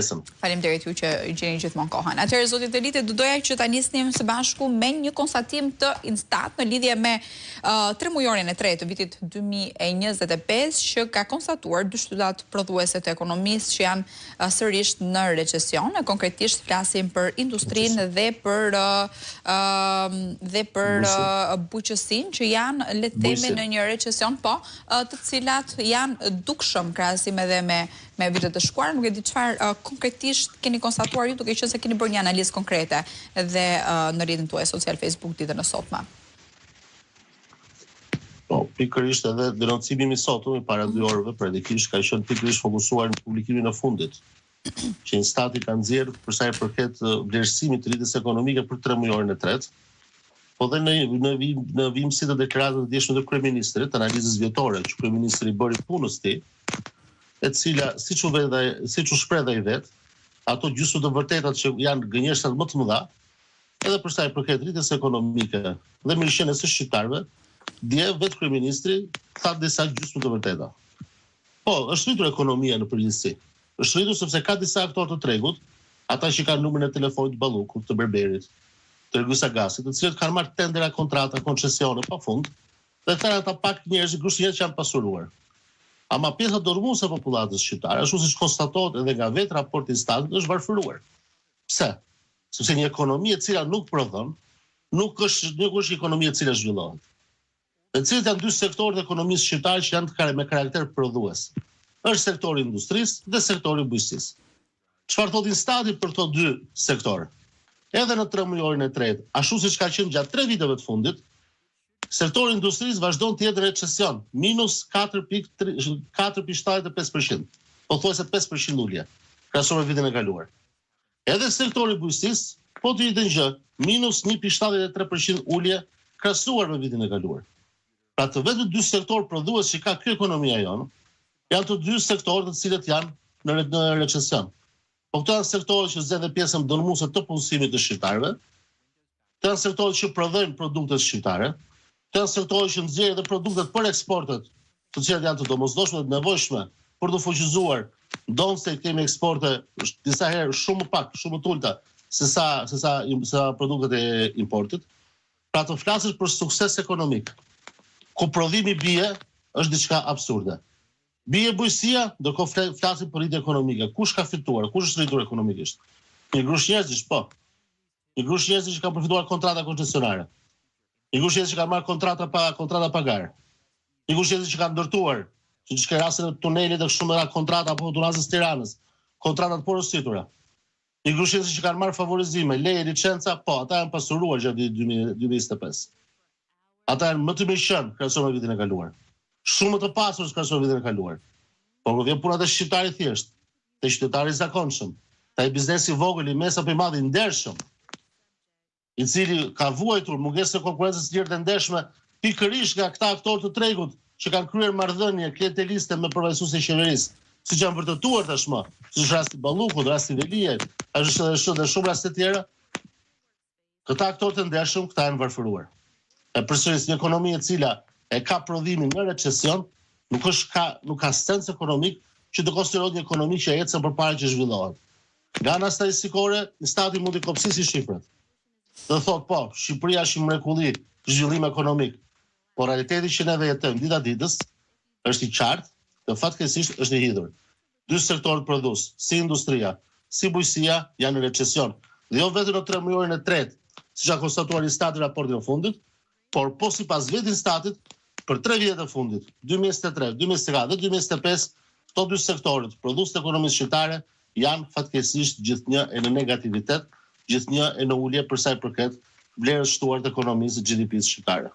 ftesën. Faleminderit ju që gjeni gjithmonë kohën. Atëherë zoti Teliti, do doja që ta nisnim së bashku me një konstatim të Instat në lidhje me uh, tremujorin e tretë të vitit 2025 që ka konstatuar dy shtyllat prodhuese të ekonomisë që janë uh, sërish në recesion. Konkretisht flasim për industrinë dhe për uh, uh, dhe për uh, bujqësinë që janë le të themi në një recesion, po, uh, të cilat janë dukshëm krahasim edhe me me vitet e shkuara, nuk e di çfarë uh, konkretisht keni konstatuar ju duke qenë se keni bërë një analizë konkrete dhe uh, në rrjetin tuaj social Facebook ditën e sotme. Po, pikërisht edhe denoncimi i sotëm i para dy mhm. orëve praktikisht ka qenë pikërisht fokusuar në publikimin e fundit që Instati ka nxjerrë për sa i përket vlerësimit të rritjes ekonomike për tremujorin e tretë, po dhe në në vijim në vijimësi të deklaratës së djeshme të kryeministrit, analizës vjetore që kryeministri i bëri punës së tij, e cila siç u vetë siç u shpreh ai vetë, ato gjysmë të vërtetat që janë gënjeshtrat më të mëdha, edhe për sa i përket rritjes ekonomike dhe mirëqenies së shqiptarëve, dje vetë kryeministri tha disa gjysmë të vërteta. Po, është rritur ekonomia në përgjithësi. Është rritur sepse ka disa aktorë të tregut, ata që kanë numrin e telefonit të Ballukut, të Berberit, të Ergys Agasit, të cilët kanë marrë tendera, kontrata, koncesione pafund, dhe këta janë ata pak njerëz, grusht njerëz që janë pasuruar. Ama pjesa dërrmuese e popullatës shqiptare, ashtu siç konstatohet edhe nga vetë raporti i Instatit, është varfëruar. Pse? Sepse një ekonomi e cila nuk prodhon, nuk është nuk është një ekonomi e cila zhvillohet. Dhe cilët janë dy sektorët e ekonomisë shqiptare që janë të me karakter prodhues? Është sektori i industrisë dhe sektori i bujqësisë. Çfarë thotë Instati për këto dy sektorë? Edhe në tremujorin e tretë, ashtu siç ka qenë gjatë tre viteve të fundit, sektori i industrisë vazhdon të jetë në recesion, minus 4.75%, pothuajse 5% ulje, krahasuar me vitin e kaluar. Edhe sektori i bujqësisë, po të njëjtën gjë, minus 1.73% ulje krahasuar me vitin e kaluar. Pra të vetmit dy sektorë prodhues që ka kjo ekonomia jonë, janë të dy sektorë të cilët janë në, në recesion. Po këto janë sektorë që zënë pjesën dërrmuese të punësimit të shqiptarëve, këto janë sektorë që prodhojnë produktet shqiptare, këto janë sektorë që nxjerrin edhe produktet për eksportet, të cilat janë të domosdoshme dhe të nevojshme për të fuqizuar, ndonëse kemi eksporte disa herë shumë më pak, shumë më të ulta se sa se sa se sa produktet e importit. Pra të flasësh për sukses ekonomik, ku prodhimi bie, është diçka absurde. Bie bujqësia, ndërkohë flasim për rritje ekonomike. Kush ka fituar? Kush është rritur ekonomikisht? Një grusht njerëzish, po. Një grusht njerëzish që kanë përfituar kontrata koncesionare. Një grusht njerëzish që kanë marrë kontrata pa kontrata pa garë. Një grusht njerëzish që kanë ndërtuar, siç është rasti i tunelit e kështu me radhë kontrata apo Unazës së Tiranës, kontrata të porositura. Një grusht njerëzish që kanë marrë favorizime, leje, licenca, po, ata janë pasuruar gjatë vitit 2025. Ata janë më të mirëqenë krahasuar me vitin e kaluar. Shumë më të pasur krahasuar me vitin e kaluar. Por kur vjen puna te shqiptari i thjeshtë, te qytetari i zakonshëm, te ai biznesi i vogël, i mesëm apo i madh i ndershëm, i cili ka vuajtur mungesën e konkurrencës së lirë dhe ndershme pikërisht nga këta aktorë të tregut që kanë kryer marrëdhënie klienteliste me përfaqësuesit e qeverisë, siç janë vërtetuar tashmë, siç është rasti i Ballukut, rasti i Veliajt, ashtu edhe shumë dhe shumë raste të tjera. Këta aktorë të ndershëm, këta janë varfëruar. E përsëris, një ekonomi e cila e ka prodhimin në recesion, nuk është ka nuk ka sens ekonomik që të konsiderohet një ekonomi që ecën përpara që zhvillohet. Nga ana statistikore, Instati mund t'i kopsisi shifrat. Dhe thotë, po, Shqipëria është një mrekulli zhvillim ekonomik. Por realiteti që neve jetojmë dita ditës është i qartë dhe fatkeqësisht është i hidhur. Dy sektorët prodhues, si industria, si bujqësia, janë në recesion. Dhe jo vetëm në tremujorin e tretë, siç ka konstatuar Instati në raportin e fundit, por po sipas vetë Instatit, për tre vitet e fundit, 2023, 2024 dhe 2025, këto dy sektorët, prodhues të ekonomisë shqiptare, janë fatkeqësisht gjithnjë e në negativitet, gjithnjë e në ulje për sa i përket vlerës shtuar të ekonomisë GDP-së shqiptare.